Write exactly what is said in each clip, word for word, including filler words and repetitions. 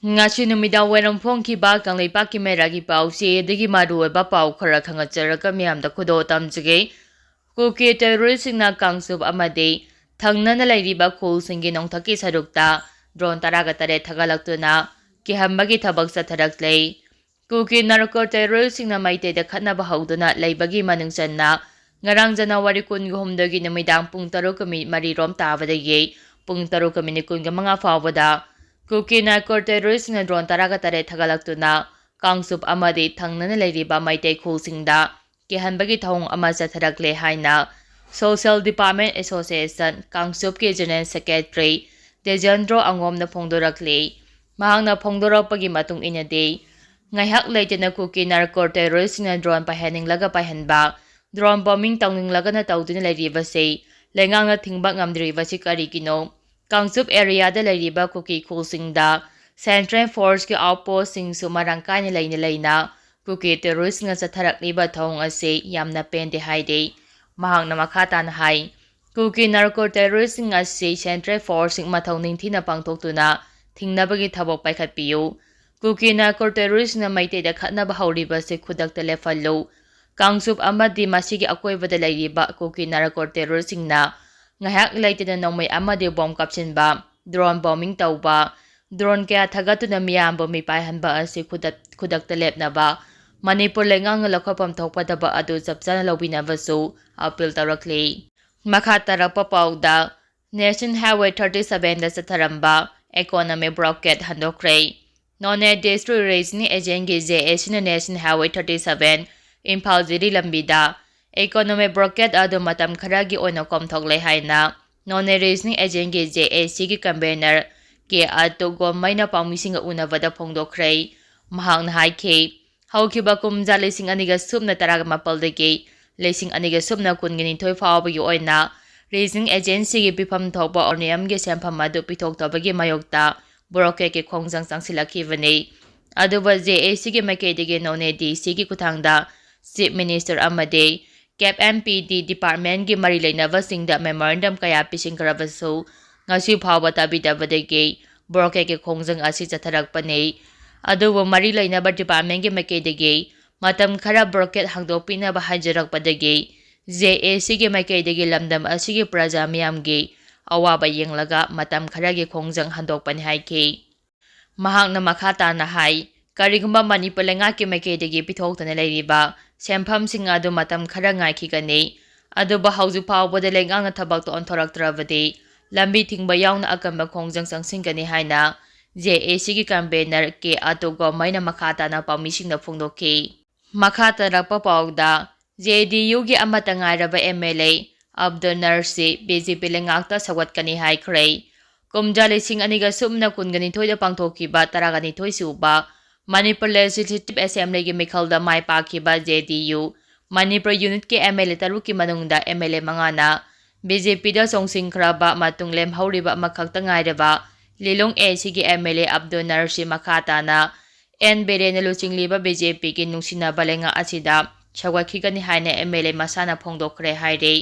ꯉꯁꯤ ꯅꯨꯃꯤꯗꯥꯡ ꯋꯥꯏꯔꯝ ꯐꯣꯡꯈꯤꯕ ꯀꯪꯂꯩꯄꯥꯛꯀꯤ ꯃꯩꯔꯥꯒꯤ ꯄꯥꯎꯆꯦꯗꯒꯤ ꯃꯔꯨꯑꯣꯏꯕ ꯄꯥꯎ ꯈꯔ ꯈꯪꯍꯟꯖꯔꯒ ꯃꯤꯌꯥꯝꯗ ꯈꯨꯗꯣꯜ ꯇꯝꯖꯒꯦ꯫ ꯀꯨꯀꯤ ꯇꯦꯔꯣꯔꯤꯁꯁꯤꯡꯅ ꯀꯥꯡꯆꯨꯞ ꯑꯃꯗꯤ ꯊꯪꯅꯅ ꯂꯩꯔꯤꯕ ꯈꯨꯜꯁꯤꯡꯒꯤ ꯅꯣꯡꯊꯛꯀꯤ ꯁꯔꯨꯛꯇ ꯗ꯭ꯔꯣꯟ ꯇꯔꯥꯒ ꯇꯔꯦꯠ ꯊꯥꯒꯠꯂꯛꯇꯨꯅ ꯀꯤꯍꯟꯕꯒꯤ ꯊꯕꯛ ꯆꯠꯊꯔꯛꯂꯦ꯫ ꯀꯨꯀꯤ ꯅꯥꯔꯀꯣ ꯇꯦꯔꯣꯔꯤꯁꯁꯤꯡꯅ ꯃꯩꯇꯩꯗ ꯈꯠꯅꯕ ꯍꯧꯗꯨꯅ ꯂꯩꯕꯒꯤ ꯃꯅꯨꯡ ꯆꯟꯅ ꯉꯔꯥꯡ ꯖꯅꯋꯥꯔꯤ ꯀꯨꯟꯒ ꯍꯨꯝꯗꯣꯏꯒꯤ ꯅꯨꯃꯤꯗꯥꯡ ꯄꯨꯡ ꯇꯔꯨꯛꯀ ꯃꯤꯅꯤꯠ ꯃꯔꯤ ꯔꯣꯝ ꯇꯥꯕꯗꯒꯤ ꯄꯨꯡ ꯇꯔꯨꯛꯀ ꯃꯤꯅꯤꯠ ꯀꯨꯟꯒ ꯃꯉꯥ ꯐꯥꯎꯕꯗ ꯀꯨꯀꯤ ꯅꯥꯔꯀꯣ ꯇꯦꯔꯣꯔꯤꯁꯁꯤꯡꯅ ꯗ꯭ꯔꯣꯟ ꯇꯔꯥꯒ ꯇꯔꯦꯠ ꯊꯥꯒꯠꯂꯛꯇꯨꯅ ꯀꯥꯡꯆꯨꯞ ꯑꯃꯗꯤ ꯊꯪꯅꯅ ꯂꯩꯔꯤꯕ ꯃꯩꯇꯩ ꯈꯨꯜꯁꯤꯡꯗ ꯀꯤꯍꯟꯕꯒꯤ ꯊꯧꯑꯣꯡ ꯑꯃ ꯆꯠꯊꯔꯛꯂꯦ ꯍꯥꯏꯅ Social Department Association ꯀꯥꯡꯆꯨꯞꯀꯤ General Secretary ꯇꯦꯖꯦꯟꯗ꯭ꯔꯣ ꯑꯉꯣꯝꯅ ꯐꯣꯡꯗꯣꯔꯛꯂꯤ꯫ ꯃꯍꯥꯛꯅ ꯐꯣꯡꯗꯣꯔꯛꯄꯒꯤ ꯃꯇꯨꯡ ꯏꯟꯅꯗꯤ, ꯉꯥꯏꯍꯥꯛ ꯂꯩꯇꯅ ꯀꯨꯀꯤ ꯅꯥꯔꯀꯣ ꯇꯦꯔꯣꯔꯤꯁꯁꯤꯡꯅ ꯗ꯭ꯔꯣꯟ ꯄꯥꯏꯍꯟꯅꯤꯡꯂꯒ ꯄꯥꯏꯍꯟꯕ, ꯗ꯭ꯔꯣꯟ ꯕꯣꯝꯕꯤꯡ ꯇꯧꯅꯤꯡꯂꯒꯅ ꯇꯧꯗꯨꯅ ꯂꯩꯔꯤꯕꯁꯤ ꯂꯩꯉꯥꯛꯅ ꯊꯤꯡꯕ ꯉꯝꯗ꯭ꯔꯤꯕꯁꯤ ꯀꯔꯤꯒꯤꯅꯣ? ꯀꯥꯡꯆꯨꯞ ꯑꯦꯔꯤꯌꯥꯗ ꯂꯩꯔꯤꯕ ꯀꯨꯀꯤ ꯈꯨꯜꯁꯤꯡꯗ ꯁꯦꯟꯇ꯭ꯔꯦꯜ ꯐꯣꯔꯁꯀꯤ ꯑꯥꯎꯠꯄꯣꯁꯁꯤꯡꯁꯨ ꯃꯔꯥꯡ ꯀꯥꯏꯅ ꯂꯩꯅ ꯂꯩꯅ ꯀꯨꯀꯤ ꯇꯦꯔꯣꯔꯤꯁꯁꯤꯡꯅ ꯆꯠꯊꯔꯛꯂꯤꯕ ꯊꯧꯑꯣꯡ ꯑꯁꯤ ꯌꯥꯝꯅ ꯄꯦꯟꯗꯦ ꯍꯥꯏꯔꯤ꯫ ꯃꯍꯥꯛꯅ ꯃꯈꯥ ꯇꯥꯅ ꯍꯥꯏ, ꯀꯨꯀꯤ ꯅꯥꯔꯀꯣ ꯇꯦꯔꯣꯔꯤꯁꯁꯤꯡ ꯑꯁꯤ ꯁꯦꯟꯇ꯭ꯔꯦꯜ ꯐꯣꯔꯁꯁꯤꯡ ꯃꯊꯧ ꯅꯤꯡꯊꯤꯅ ꯄꯥꯡꯊꯣꯛꯇꯨꯅ ꯊꯤꯡꯅꯕꯒꯤ ꯊꯕꯛ ꯄꯥꯏꯈꯠꯄꯤꯌꯨ꯫ ꯀꯨꯀꯤ ꯅꯥꯔꯀꯣ ꯇꯦꯔꯣꯔꯤꯁꯁꯤꯡꯅ ꯃꯩꯇꯩꯗ ꯈꯠꯅꯕ ꯍꯧꯔꯤꯕꯁꯤ ꯈꯨꯗꯛꯇ ꯂꯦꯞꯍꯜꯂꯨ꯫ ꯀꯥꯡꯆꯨꯞ ꯑꯃꯗꯤ ꯃꯁꯤꯒꯤ ꯑꯀꯣꯏꯕꯗ ꯂꯩꯔꯤꯕ ꯀꯨꯀꯤ ꯅꯥꯔꯀꯣ ꯇꯦꯔꯣꯔꯤꯁꯁꯤꯡꯅ ꯉꯥꯏꯍꯥꯛ ꯂꯩꯇꯅ ꯅꯣꯡꯃꯩ ꯑꯃꯗꯤ ꯕꯣꯝ ꯀꯥꯞꯁꯤꯟꯕ, ꯗ꯭ꯔꯣꯟ ꯕꯣꯝꯕꯤꯡ ꯇꯧꯕ, ꯗ꯭ꯔꯣꯟ ꯀꯌꯥ ꯊꯥꯒꯠꯇꯨꯅ ꯃꯤꯌꯥꯝꯕꯨ ꯃꯤꯄꯥꯏꯍꯟꯕ ꯑꯁꯤ ꯈꯨꯗꯛ-, ꯈꯨꯗꯛꯇ ꯂꯦꯞꯅꯕ ꯃꯅꯤꯄꯨꯔ ꯂꯩꯉꯥꯛꯅ ꯂꯧꯈꯠꯐꯝ ꯊꯣꯛꯄ ꯊꯕꯛ ꯑꯗꯨ ꯆꯞ ꯆꯥꯅ ꯂꯧꯕꯤꯅꯕꯁꯨ ꯑꯄꯤꯜ ꯇꯧꯔꯛꯂꯤ꯫ ꯃꯈꯥ ꯇꯥꯔꯛꯄ ꯄꯥꯎꯗ, National Highway thirty sevenꯗ ꯆꯠꯊꯔꯝꯕ economic blockade ꯍꯟꯗꯣꯛꯈ꯭ꯔꯦ꯫ ꯅꯣꯅꯦ District Reasoning Agentꯀꯤ JACꯅ National Highway thirty seven Imphal ꯖꯤꯔꯤ ꯂꯝꯕꯤꯗ economic blockade ꯑꯗꯨ ꯃꯇꯝ ꯈꯔꯒꯤ ꯑꯣꯏꯅ ꯀꯣꯝꯊꯣꯛꯂꯦ ꯍꯥꯏꯅ Noney Reasoning Agentꯀꯤ JACꯒꯤ convener ꯀꯦ ꯑꯇꯨ ꯒꯣꯃꯩꯅ ꯄꯥꯎꯃꯤꯁꯤꯡꯒ ꯎꯅꯕꯗ ꯐꯣꯡꯗꯣꯛꯈ꯭ꯔꯦ꯫ ꯃꯍꯥꯛꯅ ꯍꯥꯏꯈꯤ, ꯍꯧꯈꯤꯕ ꯀꯨꯝꯖꯥ ꯂꯤꯁꯤꯡ ꯑꯅꯤꯒ ꯁꯨꯞꯅ ꯇꯔꯥꯃꯥꯄꯜꯗꯒꯤ ꯂꯤꯁꯤꯡ ꯑꯅꯤꯒ ꯁꯨꯞꯅ ꯀꯨꯟꯒ ꯅꯤꯊꯣꯏ ꯐꯥꯎꯕꯒꯤ ꯑꯣꯏꯅ Reasoning Agentꯒꯤ ꯄꯤꯐꯝ ꯊꯣꯛꯄ ꯑꯣꯔꯅꯤꯌꯝꯒꯤ ꯁꯦꯟꯐꯝ ꯑꯗꯨ ꯄꯤꯊꯣꯛꯇꯕꯒꯤ ꯃꯥꯌꯣꯛꯇ blockade ꯈꯣꯡꯖꯪ ꯆꯪꯁꯤꯜꯂꯛꯈꯤꯕꯅꯤ꯫ ꯑꯗꯨꯕꯨ JACꯒꯤ ꯃꯥꯏꯀꯩꯗꯒꯤ ꯅꯣꯅꯦ DCꯒꯤ ꯈꯨꯠꯊꯥꯡꯗ Chief Minister ꯑꯃꯗꯤ Cap and PD Departmentꯀꯤ ꯃꯔꯤ ꯂꯩꯅꯕꯁꯤꯡꯗ memorandum ꯀꯌꯥ ꯄꯤꯁꯤꯟꯈ꯭ꯔꯕꯁꯨ ꯉꯁꯤ ꯐꯥꯎꯕ ꯇꯥꯕꯤꯗꯕꯗꯒꯤ ꯕ꯭ꯔꯣꯀꯦꯠꯀꯤ ꯈꯣꯡꯖꯪ ꯑꯁꯤ ꯆꯠꯊꯔꯛꯄꯅꯤ꯫ ꯑꯗꯨꯕꯨ ꯃꯔꯤ ꯂꯩꯅꯕ ꯗꯤꯄꯥꯔꯠꯃꯦꯟꯒꯤ ꯃꯥꯏꯀꯩꯗꯒꯤ ꯃꯇꯝ ꯈꯔ ꯕ꯭ꯔꯣꯀꯦꯠ ꯍꯥꯡꯗꯣꯛꯄꯤꯅꯕ ꯍꯥꯏꯖꯔꯛꯄꯗꯒꯤ ꯖꯦ ꯑꯦ ꯁꯤꯒꯤ ꯃꯥꯏꯀꯩꯗꯒꯤ ꯂꯝꯗꯝ ꯑꯁꯤꯒꯤ ꯄ꯭ꯔꯖꯥ ꯃꯤꯌꯥꯝꯒꯤ ꯑꯋꯥꯕ ꯌꯦꯡꯂꯒ ꯃꯇꯝ ꯈꯔꯒꯤ ꯈꯣꯡꯖꯪ ꯍꯟꯗꯣꯛꯄꯅꯤ ꯍꯥꯏꯈꯤ꯫ ꯃꯍꯥꯛꯅ ꯃꯈꯥ ꯇꯥꯅ ꯍꯥꯏ, ꯀꯔꯤꯒꯨꯝꯕ ꯃꯅꯤꯄꯨꯔ ꯂꯩꯉꯥꯛꯀꯤ ꯃꯥꯏꯀꯩꯗꯒꯤ ꯄꯤꯊꯣꯛꯇꯅ ꯂꯩꯔꯤꯕ ꯁꯦꯟꯐꯝꯁꯤꯡ ꯑꯗꯨ ꯃꯇꯝ ꯈꯔ ꯉꯥꯏꯈꯤꯒꯅꯤ, ꯑꯗꯨꯕꯨ ꯍꯧꯖꯤꯛ ꯐꯥꯎꯕꯗ ꯂꯩꯉꯥꯛꯅ ꯊꯕꯛꯇꯣ ꯑꯣꯟꯊꯣꯔꯛꯇ꯭ꯔꯕꯗꯤ ꯂꯝꯕꯤ ꯊꯤꯡꯕ ꯌꯥꯎꯅ ꯑꯀꯟꯕ ꯈꯣꯡꯖꯪ ꯆꯪꯁꯤꯟꯒꯅꯤ ꯍꯥꯏꯅ ꯖꯦ ꯑꯦ ꯁꯤꯒꯤ ꯀꯟꯚꯦꯅꯔ ꯀꯦ ꯑꯇꯣ ꯒꯣꯃꯩꯅ ꯃꯈꯥ ꯇꯥꯅ ꯄꯥꯎꯃꯤꯁꯤꯡꯗ ꯐꯣꯡꯗꯣꯛꯈꯤ꯫ ꯃꯈꯥ ꯇꯥꯔꯛꯄ ꯄꯥꯎꯗ, ꯖꯦ ꯗꯤ ꯌꯨꯒꯤ ꯑꯃꯠꯇ ꯉꯥꯏꯔꯕ ꯑꯦꯝ ꯑꯦꯜ ꯑꯦ ꯑꯕꯗꯨꯜ ꯅꯔꯁꯤ ꯕꯤ ꯖꯦ ꯄꯤ ꯂꯩꯉꯥꯛꯇ ꯁꯧꯒꯠꯀꯅꯤ ꯍꯥꯏꯈ꯭ꯔꯦ꯫ ꯀꯨꯝꯖꯥ ꯂꯤꯁꯤꯡ ꯑꯅꯤꯒ ꯁꯨꯞꯅ ꯀꯨꯟꯒ ꯅꯤꯊꯣꯏꯗ ꯄꯥꯡꯊꯣꯛꯈꯤꯕ ꯇꯔꯥꯒ ꯅꯤꯊꯣꯏ ꯁꯨꯕ ꯃꯅꯤꯄꯨꯔ ꯂꯦꯖꯤꯁꯂꯦꯇꯤꯚ ꯑꯦꯁꯦꯝꯕ꯭ꯂꯤꯒꯤ ꯃꯤꯈꯜꯗ ꯃꯥꯏ ꯄꯥꯛꯈꯤꯕ ꯖꯦ ꯗꯤ ꯌꯨ ꯃꯅꯤꯄꯨꯔ ꯌꯨꯅꯤꯠꯀꯤ ꯑꯦꯝ ꯑꯦꯜ ꯑꯦ ꯇꯔꯨꯛꯀꯤ ꯃꯅꯨꯡꯗ ꯑꯦꯝ ꯑꯦꯜ ꯑꯦ ꯃꯉꯥꯅ ꯕꯤ ꯖꯦ ꯄꯤꯗ ꯆꯣꯡꯁꯤꯟꯈ꯭ꯔꯕ ꯃꯇꯨꯡ ꯂꯦꯝꯍꯧꯔꯤꯕ ꯑꯃꯈꯛꯇ ꯉꯥꯏꯔꯕ ꯂꯤꯂꯣꯡ ꯑꯦ ꯁꯤꯒꯤ M L A Abdul Narsee ꯃꯈꯥ ꯇꯥꯅ ꯑꯦꯟ ꯕꯤꯔꯦꯟꯅ ꯂꯨꯆꯤꯡꯂꯤꯕ ꯕꯤ ꯖꯦ ꯄꯤꯒꯤ ꯅꯨꯡꯁꯤꯅꯕ ꯂꯩꯉꯥꯛ ꯑꯁꯤꯗ ꯁꯧꯒꯠꯈꯤꯒꯅꯤ ꯍꯥꯏꯅ ꯑꯦꯝ ꯑꯦꯜ ꯑꯦ ꯃꯁꯥꯅ ꯐꯣꯡꯗꯣꯛꯈ꯭ꯔꯦ ꯍꯥꯏꯔꯤ꯫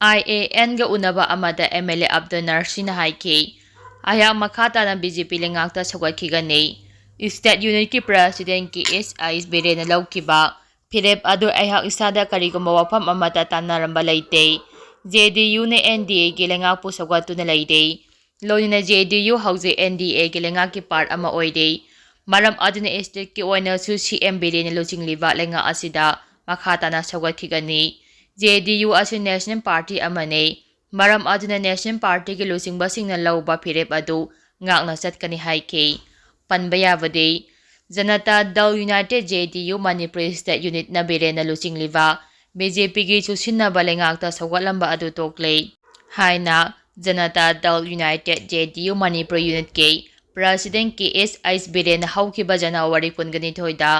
ꯑꯥꯏ ꯑꯦ ꯑꯦꯟꯒ ꯎꯅꯕ ꯑꯃꯗ ꯑꯦꯝ ꯑꯦꯜ ꯑꯦ ꯑꯕꯗꯨꯜ ꯅꯔꯁꯤꯅ ꯍꯥꯏꯈꯤ, ꯑꯩꯍꯥꯛ ꯃꯈꯥ ꯇꯥꯅ B J P ꯂꯩꯉꯥꯛꯇ ꯁꯧꯒꯠꯈꯤꯒꯅꯤ꯫ State ꯌꯨꯅꯤꯠꯀꯤ president K ꯑꯦꯁ ꯑꯥꯏ ꯕꯤꯔꯦꯟꯅ ꯂꯧꯈꯤꯕ ꯐꯤꯔꯦꯞ ꯑꯗꯨ ꯑꯩꯍꯥꯛ ꯏꯁꯥꯗ ꯀꯔꯤꯒꯨꯝꯕ ꯋꯥꯐꯝ ꯑꯃꯠꯇ ꯇꯥꯟꯅꯔꯝꯕ ꯂꯩꯇꯦ꯫ ꯖꯦ ꯗꯤ ꯌꯨꯅ ꯑꯦꯟ ꯗꯤ ꯑꯦꯒꯤ ꯂꯩꯉꯥꯛꯄꯨ ꯁꯧꯒꯠꯇꯨꯅ ꯂꯩꯔꯤ꯫ ꯂꯣꯏꯅꯅ ꯖꯦ ꯗꯤ ꯌꯨ ꯍꯧꯖꯤꯛ ꯑꯦꯟ ꯗꯤ ꯑꯦꯒꯤ ꯂꯩꯉꯥꯛꯀꯤ ꯄꯥꯔꯠ ꯑꯃ ꯑꯣꯏꯔꯤ꯫ ꯃꯔꯝ ꯑꯗꯨꯅ ꯏꯁꯇꯦꯠꯀꯤ ꯑꯣꯏꯅꯁꯨ ꯁꯤ ꯑꯦꯝ ꯕꯤꯔꯦꯟꯅ ꯂꯨꯆꯤꯡꯂꯤꯕ ꯂꯩꯉꯥꯛ ꯑꯁꯤꯗ ꯃꯈꯥ ꯇꯥꯅ ꯁꯧꯒꯠꯈꯤꯒꯅꯤ꯫ ꯖꯦ ꯗꯤ ꯌꯨ ꯑꯁꯤ ꯅꯦꯁꯅꯦꯜ ꯄꯥꯔꯇꯤ ꯑꯃꯅꯤ꯫ ꯃꯔꯝ ꯑꯗꯨꯅ ꯅꯦꯁꯅꯦꯜ ꯄꯥꯔꯇꯤꯒꯤ ꯂꯨꯆꯤꯡꯕꯁꯤꯡꯅ ꯂꯧꯕ ꯐꯤꯔꯦꯞ ꯑꯗꯨ ꯉꯥꯛꯅ ꯆꯠꯀꯅꯤ ꯍꯥꯏꯈꯤ꯫ ꯄꯟꯕ ꯌꯥꯕꯗꯤ, Janata Dal united J D U Manipuri state ꯌꯨꯅꯤꯠꯅ ꯕꯤꯔꯦꯟꯅ ꯂꯨꯆꯤꯡꯂꯤꯕ ꯕꯤ ꯖꯦ ꯄꯤꯒꯤ ꯆꯨꯁꯤꯟꯅꯕ ꯂꯩꯉꯥꯛꯇ ꯁꯧꯒꯠꯂꯝꯕ ꯑꯗꯨ ꯇꯣꯛꯂꯦ ꯍꯥꯏꯅ Janata Dal united J D U Manipur ꯌꯨꯅꯤꯠꯀꯤ ꯄ꯭ꯔꯁꯤꯗꯦꯟ ꯀꯦ ꯑꯦꯁ ꯑꯩꯆ ꯕꯤꯔꯦꯟꯅ ꯍꯧꯈꯤꯕ ꯖꯅꯋꯥꯔꯤ ꯀꯨꯟꯒ ꯅꯤꯊꯣꯏꯗ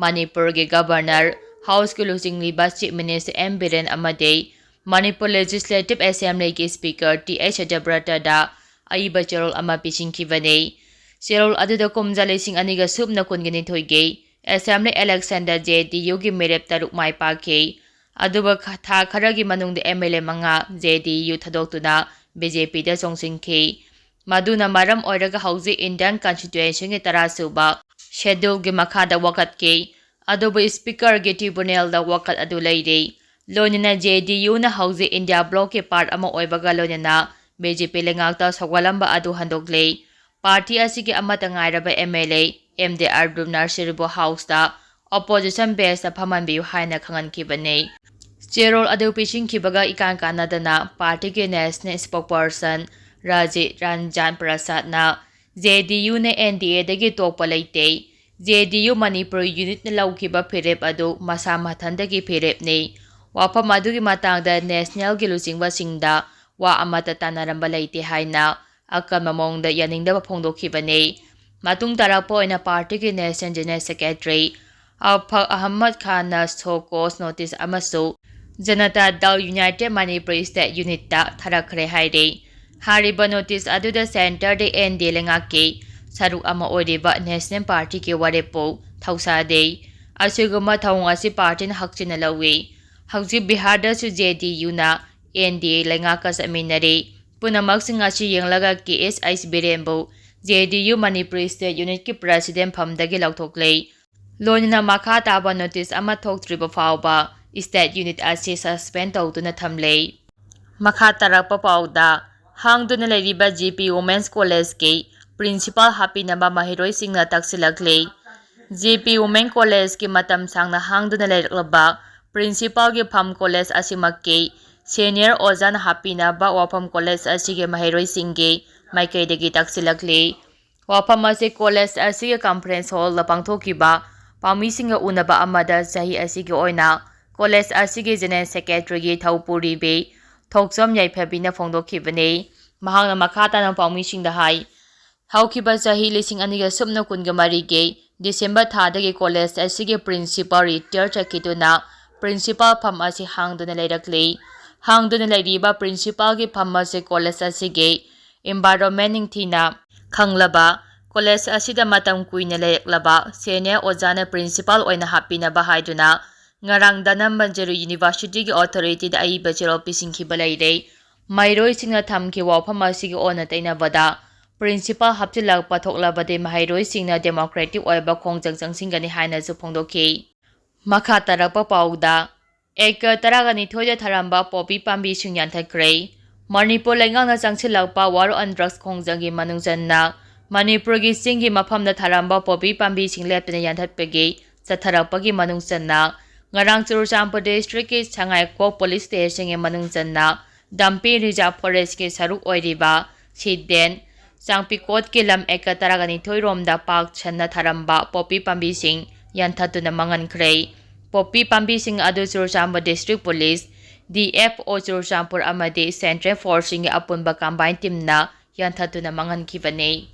ꯃꯅꯤꯄꯨꯔꯒꯤ ꯒꯕꯔꯅꯔ ꯍꯥꯎꯁꯀꯤ ꯂꯨꯆꯤꯡꯂꯤꯕ ꯆꯤꯐ ꯃꯤꯅꯤꯁꯇꯔ ꯑꯦꯝ ꯕꯤꯔꯦꯟ ꯑꯃꯗꯤ ꯃꯅꯤꯄꯨꯔ ꯂꯦꯖꯤꯁꯂꯦꯇꯤꯚ ꯑꯦꯁꯦꯝꯕ꯭ꯂꯤꯒꯤ ꯁ꯭ꯄꯤꯀꯔ ꯇꯤ ꯑꯩꯆ ꯁꯇ꯭ꯌꯕ꯭ꯔꯇꯗ ꯑꯏꯕ ꯆꯦꯔꯣꯜ ꯑꯃ ꯄꯤꯁꯤꯟꯈꯤꯕꯅꯤ꯫ ꯆꯦꯔꯣꯜ ꯑꯗꯨꯗ ꯀꯨꯝꯖꯥ ꯂꯤꯁꯤꯡ ꯑꯅꯤꯒ ꯁꯨꯞꯅ ꯀꯨꯟꯒ ꯅꯤꯊꯣꯏꯒꯤ ꯑꯦꯁꯦꯝꯕ꯭ꯂꯤ ꯏꯂꯦꯛꯁꯟꯗ ꯖꯦ ꯗꯤ ꯌꯨꯒꯤ ꯃꯤꯔꯦꯞ ꯇꯔꯨꯛ ꯃꯥꯏ ꯄꯥꯛꯈꯤ꯫ ꯑꯗꯨꯒ ꯈ-, ꯊꯥ ꯈꯔꯒꯤ ꯃꯅꯨꯡꯗ ꯑꯦꯝ ꯑꯦꯜ ꯑꯦ ꯃꯉꯥ ꯖꯦ ꯗꯤ ꯌꯨ ꯊꯥꯗꯣꯛꯇꯨꯅ ꯕꯤ ꯖꯦ ꯄꯤꯗ ꯆꯣꯡꯁꯤꯟꯈꯤ꯫ ꯃꯗꯨꯅ ꯃꯔꯝ ꯑꯣꯏꯔꯒ ꯍꯧꯖꯤꯛ Indian Constitutionꯒꯤ ꯇꯔꯥꯁꯨꯕ Scheduleꯒꯤ ꯃꯈꯥꯗ ꯋꯥꯀꯠꯈꯤ꯫ ꯑꯗꯨꯕꯨ Speakerꯒꯤ tribunalꯗ ꯋꯥꯀꯠ ꯑꯗꯨ ꯂꯩꯔꯤ꯫ ꯂꯣꯏꯅꯅ JDUꯅ ꯍꯧꯖꯤꯛ India Blocꯀꯤ part ꯑꯃ ꯑꯣꯏꯕꯒ ꯂꯣꯏꯅꯅ BJP ꯂꯩꯉꯥꯛꯇ ꯁꯧꯒꯠꯂꯝꯕ ꯑꯗꯨ ꯍꯟꯗꯣꯛꯂꯦ꯫ Party ꯑꯁꯤꯒꯤ ꯑꯃꯠꯇ ꯉꯥꯏꯔꯕ MLA MD ꯑꯕꯗꯨꯜ ꯅꯥꯁꯤꯔꯕꯨ Houseꯇ opposition benchꯇ ꯐꯝꯍꯟꯕꯤꯌꯨ ꯍꯥꯏꯅ ꯈꯪꯍꯟꯈꯤꯕꯅꯤ꯫ ꯆꯦꯔꯣꯜ ꯑꯗꯨ ꯄꯤꯁꯤꯟꯈꯤꯕꯒ ꯏꯀꯥꯟ ꯀꯥꯟꯅꯗꯅ partyꯒꯤ national spokesperson ꯔꯥꯖꯤꯠ ꯔꯟꯖꯥꯟ ꯄ꯭ꯔꯁꯥꯗꯅ JDUꯅ NDAꯗꯒꯤ ꯇꯣꯛꯄ ꯂꯩꯇꯦ꯫ JDU ꯃꯅꯤꯄꯨꯔ unitꯅ ꯂꯧꯈꯤꯕ ꯐꯤꯔꯦꯞ ꯑꯗꯨ ꯃꯁꯥ ꯃꯊꯟꯗꯒꯤ ꯐꯤꯔꯦꯞꯅꯤ꯫ ꯋꯥꯐꯝ ꯑꯗꯨꯒꯤ ꯃꯇꯥꯡꯗ nationalꯒꯤ ꯂꯨꯆꯤꯡꯕꯁꯤꯡꯗ ꯋꯥ ꯑꯃꯠꯇ ꯇꯥꯟꯅꯔꯝꯕ ꯂꯩꯇꯦ ꯍꯥꯏꯅ ꯑꯀꯟꯕ ꯃꯑꯣꯡꯗ ꯌꯥꯅꯤꯡꯗꯕ ꯐꯣꯡꯗꯣꯛꯈꯤꯕꯅꯤ꯫ ꯃꯇꯨꯡ ꯇꯥꯔꯛꯄ ꯑꯣꯏꯅ partyꯒꯤ national general secretary ꯑꯐꯛ ꯑꯍꯃꯗ ꯈꯥꯟꯅ show cause notice ꯑꯃꯁꯨ ꯖꯅꯇꯥ ꯗꯜ United Manipur State Unitꯇ ꯊꯥꯔꯛꯈ꯭ꯔꯦ ꯍꯥꯏꯔꯤ꯫ ꯍꯥꯏꯔꯤꯕ notice ꯑꯗꯨꯗ centreꯗ NDA ꯂꯩꯉꯥꯛꯀꯤ ꯁꯔꯨꯛ ꯑꯃ ꯑꯣꯏꯔꯤꯕ National Partyꯒꯤ ꯋꯥꯔꯦꯞꯄꯨ ꯊꯧꯁꯥꯗꯦ꯫ ꯑꯁꯤꯒꯨꯝꯕ ꯊꯧꯑꯣꯡ ꯑꯁꯤ partyꯅ ꯍꯛꯆꯤꯟꯅ ꯂꯧꯏ꯫ ꯍꯧꯖꯤꯛ ꯕꯤꯍꯥꯔꯗꯁꯨ JDUꯅ NDA ꯂꯩꯉꯥꯛꯀ ꯆꯠꯃꯤꯟꯅꯔꯤ꯫ ꯄꯨꯝꯅꯃꯛꯁꯤꯡ ꯑꯁꯤ ꯌꯦꯡꯂꯒ ꯀꯦ ꯑꯦꯁ ꯑꯩꯆ ꯕꯤꯔꯦꯟꯕꯨ JDU ꯃꯅꯤꯄꯨꯔꯤ State Unitꯀꯤ president ꯐꯝꯗꯒꯤ ꯂꯧꯊꯣꯛꯂꯦ꯫ ꯂꯣꯏꯅꯅ ꯃꯈꯥ ꯇꯥꯕ notice ꯑꯃ ꯊꯣꯛꯇ꯭ꯔꯤꯕ ꯐꯥꯎꯕ State Unit ꯑꯁꯤ suspend ꯇꯧꯗꯨꯅ ꯊꯝꯂꯦ꯫ ꯃꯈꯥ ꯇꯥꯔꯛꯄ ꯄꯥꯎꯗ, ꯍꯥꯡꯗꯨꯅ ꯂꯩꯔꯤꯕ GP Women's Collegeꯀꯤ principal ꯍꯥꯞꯄꯤꯅꯕ ꯃꯍꯩꯔꯣꯏꯁꯤꯡꯅ ꯇꯛꯁꯤꯜꯂꯛꯂꯤ꯫ GP Women Collegeꯀꯤ ꯃꯇꯝ ꯁꯥꯡꯅ ꯍꯥꯡꯗꯨꯅ ꯂꯩꯔꯛꯂꯕ principalꯒꯤ ꯐꯝ college ꯑꯁꯤꯃꯛꯀꯤ senior ꯑꯣꯖꯥꯅ ꯍꯥꯞꯄꯤꯅꯕ ꯋꯥꯐꯝ college ꯑꯁꯤꯒꯤ ꯃꯍꯩꯔꯣꯏꯁꯤꯡꯒꯤ ꯃꯥꯏꯀꯩꯗꯒꯤ ꯇꯛꯁꯤꯜꯂꯛꯂꯤ꯫ ꯋꯥꯐꯝ ꯑꯁꯤ college ꯑꯁꯤꯒꯤ conference hallꯗ ꯄꯥꯡꯊꯣꯛꯈꯤꯕ ꯄꯥꯎꯃꯤꯁꯤꯡꯒ ꯎꯅꯕ ꯑꯃꯗ ꯆꯍꯤ ꯑꯁꯤꯒꯤ ꯑꯣꯏꯅ college ꯑꯁꯤꯒꯤ general secretaryꯒꯤ ꯊꯧꯄꯨꯔꯤꯕꯤ ꯊꯣꯛꯆꯣꯝ ꯌꯥꯏꯐꯕꯤꯅ ꯐꯣꯡꯗꯣꯛꯈꯤꯕꯅꯤ꯫ ꯃꯍꯥꯛꯅ ꯃꯈꯥ ꯇꯥꯅ ꯄꯥꯎꯃꯤꯁꯤꯡꯗ ꯍꯥꯏ, ꯍꯧꯈꯤꯕ ꯆꯍꯤ ꯂꯤꯁꯤꯡ ꯑꯅꯤꯒ ꯁꯨꯞꯅ ꯀꯨꯟꯒ ꯃꯔꯤꯒꯤ December ꯊꯥꯗꯒꯤ college ꯑꯁꯤꯒꯤ principal retire ꯆꯠꯈꯤꯗꯨꯅ principal ꯐꯝ ꯑꯁꯤ ꯍꯥꯡꯗꯨꯅ ꯂꯩꯔꯛꯂꯤ꯫ ꯍꯥꯡꯗꯨꯅ ꯂꯩꯔꯤꯕ principalꯒꯤ ꯐꯝ ꯑꯁꯤ college ꯑꯁꯤꯒꯤ environment ꯅꯤꯡꯊꯤꯅ ꯈꯪꯂꯕ, college ꯑꯁꯤꯗ ꯃꯇꯝ ꯀꯨꯏꯅ ꯂꯩꯔꯛꯂꯕ senior ꯑꯣꯖꯥꯅ principal ꯑꯣꯏꯅ ꯍꯥꯞꯄꯤꯅꯕ ꯍꯥꯏꯗꯨꯅ ꯉꯔꯥꯡ ꯙꯅꯃꯟꯖꯔꯤ Universityꯒꯤ authorityꯗ ꯑꯏꯕ ꯆꯦꯔꯣꯜ ꯄꯤꯁꯤꯟꯈꯤꯕ ꯂꯩꯔꯦ꯫ ꯃꯍꯩꯔꯣꯏꯁꯤꯡꯅ ꯊꯝꯈꯤꯕ ꯋꯥꯐꯝ ꯑꯁꯤꯒꯤ ꯑꯣꯟꯅ ꯇꯩꯅꯕꯗ, ꯄ꯭ꯔꯤꯟꯁꯤꯄꯥꯜ ꯍꯥꯞꯆꯤꯜꯂꯛꯄ ꯊꯣꯛꯂꯕꯗꯤ ꯃꯍꯩꯔꯣꯏꯁꯤꯡꯅ ꯗꯦꯃꯣꯀ꯭ꯔꯦꯇꯤꯛ ꯑꯣꯏꯕ ꯈꯣꯡꯖꯪ ꯆꯪꯁꯤꯟꯒꯅꯤ ꯍꯥꯏꯅꯁꯨ ꯐꯣꯡꯗꯣꯛꯈꯤ꯫ ꯃꯈꯥ ꯇꯥꯔꯛꯄ ꯄꯥꯎꯗ, ꯑꯦꯀꯔ ꯇꯔꯥꯒ ꯅꯤꯊꯣꯏꯗ ꯊꯥꯔꯝꯕ ꯄꯣꯄꯤ ꯄꯥꯝꯕꯤꯁꯤꯡ ꯌꯥꯟꯊꯠꯈ꯭ꯔꯦ꯫ ꯃꯅꯤꯄꯨꯔ ꯂꯩꯉꯥꯛꯅ ꯆꯪꯁꯤꯜꯂꯛꯄ War on Drugs ꯈꯣꯡꯖꯪꯒꯤ ꯃꯅꯨꯡ ꯆꯟꯅ ꯃꯅꯤꯄꯨꯔꯒꯤ ꯆꯤꯡꯒꯤ ꯃꯐꯝꯗ ꯊꯥꯔꯝꯕ ꯄꯣꯄꯤ ꯄꯥꯝꯕꯤꯁꯤꯡ ꯂꯦꯞꯇꯅ ꯌꯥꯟꯊꯠꯄꯒꯤ ꯆꯠꯊꯔꯛꯄꯒꯤ ꯃꯅꯨꯡ ꯆꯟꯅ ꯉꯔꯥꯡ ꯆꯨꯔꯆꯥꯟꯄꯨꯔ ꯗꯤꯁꯇ꯭ꯔꯤꯛꯀꯤ ꯁꯉꯥꯏꯈꯣꯛ ꯄꯨꯂꯤꯁ ꯁ꯭ꯇꯦꯁꯟꯒꯤ ꯃꯅꯨꯡ ꯆꯟꯅ ꯗꯝꯄꯤ ꯔꯤꯖꯥꯔꯚ ꯐꯣꯔꯦꯁ꯭ꯠꯀꯤ ꯁꯔꯨꯛ ꯑꯣꯏꯔꯤꯕ ꯁꯤꯗꯦꯟ ꯆꯥꯡꯄꯤꯀꯣꯠꯀꯤ ꯂꯝ ꯑꯦꯀꯔ ꯇꯔꯥꯒ ꯅꯤꯊꯣꯏ ꯔꯣꯝꯗ ꯄꯥꯛ ꯁꯟꯅ ꯊꯥꯔꯝꯕ ꯄꯣꯄꯤ ꯄꯥꯝꯕꯤꯁꯤꯡ ꯌꯥꯟꯊꯠꯇꯨꯅ ꯃꯥꯡꯍꯟꯈ꯭ꯔꯦ꯫ ꯄꯣꯄꯤ ꯄꯥꯝꯕꯤꯁꯤꯡ ꯑꯗꯨ Churachandpur district police, D F O Churachandpur ꯑꯃꯗꯤ ꯁꯦꯟꯇ꯭ꯔꯦꯜ ꯐꯣꯔꯁꯁꯤꯡꯒꯤ ꯑꯄꯨꯟꯕ ꯀꯝꯕꯥꯏꯟ ꯇꯤꯝꯅ ꯌꯥꯟꯊꯠꯇꯨꯅ ꯃꯥꯡꯍꯟꯈꯤꯕꯅꯤ꯫